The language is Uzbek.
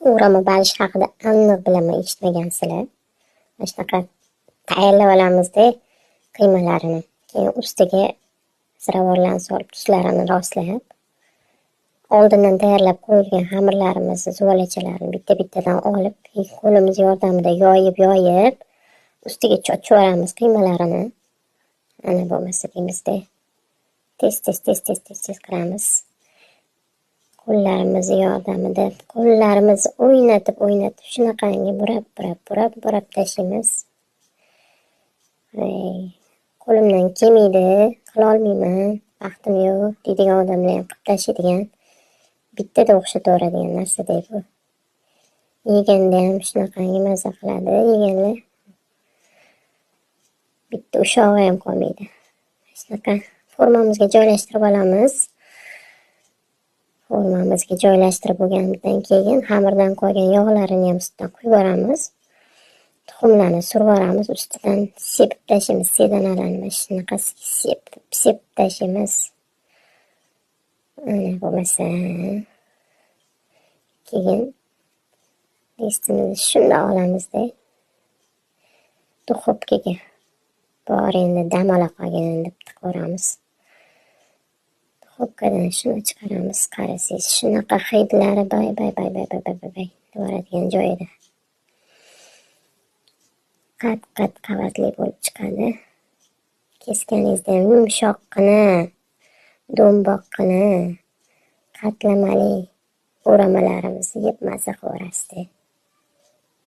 O'rama balish haqida aniq bilaman, eshitmagansizlar. Mana shunaqa tayyorlab olamizda qiymalarini. Keyin ustiga ziravorlarni solib, tuslarini rostlab, oldindan tayyorlab qo'yilgan xamirlarimizni, zuvalachalarni bitta-bittadan olib, qo'limiz yordamida yoyib-yoyib, ustiga chochib yuboramiz qiymalarini. Ana bo'lmasa deymizda. Tez-tez, tez-tez, tez-tez qilamiz. Qo'llarimiz yordamida qo'llarimizni o'ynatib-o'ynatib shunaqangi burab-burab, burab-burab tashlaymiz. Voy, qo'limdan kelmaydi, qilolmayman, vaqtim yo'q deydigan odamlar ham qilib tashlaydigan, bittada o'xshataveradigan narsa-da bu. Yeganda ham shunaqangi maza qiladi, yeganlar. Bitta ushog'i ham qolmaydi. Shunaqa formamizga joylashtirib olamiz. Formamizga joylashtirib bo'lgandan keyin xamirdan qolgan yog'larini ham ustidan quyib yuboramiz. Tuxumlarni surib yuboramiz, ustidan sepib tashlaymiz sedanalarni, mana shunaqasiga sepib, sepib tashlaymiz. Ana bo'lmasa, keyin listimizni shundoq olamizda, duxovkaga bor, endi dam ola qolgin deb tiqaveramiz. Duxovkadan shuni chiqaramiz, qarasangiz, shunaqa hidlari bay bay bay bay bay bay bay bay deyoradigan joyida. Qat-qat qavatli bo'lib chiqadi. Kesganingizda ham yumshoqqina, do'mboqqina, qatlamali o'ramalarimizni yeb maza qilaverasiz.